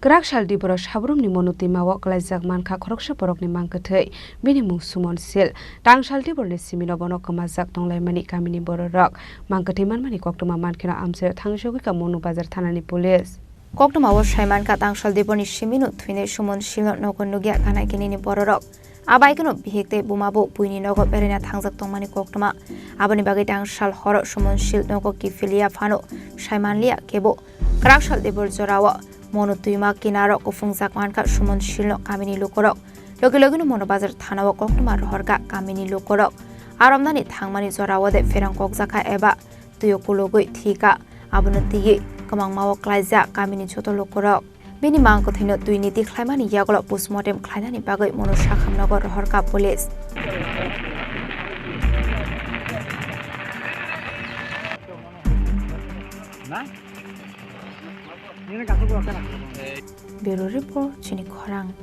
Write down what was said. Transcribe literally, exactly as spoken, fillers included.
Kwrak sal diboro Sabrumni Monu twima o kwlaijak mankha khoroksa borokni mangkwthwi, bini mung Sumonsil. Tangsal diborni simino bono kwmajak tonglaimani kamini bororok. Mangkwthwi manmani koktwma mankheno amchaio thangjogwikha Monu Bazar thanani police. Koktwmao saimankha, tangsal diborni simino thwinai Sumonsilno nogo nukya gana ginini bororok. Abaikeno bihik tei bumabo buini nogo beraina thangjak tongmani koktwma. Aboni bagwi tangsal horo Sumonsil nogo kiphilya phano saimanliya kebo. Kwrak sal dibor jorao Monu twima kinaro kuphungjak mankha Sumonsilno kamini lukurok. Logi logino Monu Bazar thanao koktwma rohorkha kamini lukurok. Aromnani thangmani jorao de pherang kokjakha eba twio kulugwi thika. Abono twiwi kwmangmao klaijak kamini joto lukurok. Bini mangkwthwino twini tikhlaimani yagulo postmortem khlainani bagwi Monu sakhamnogo rohorkha police. Bureau report, chini khorang.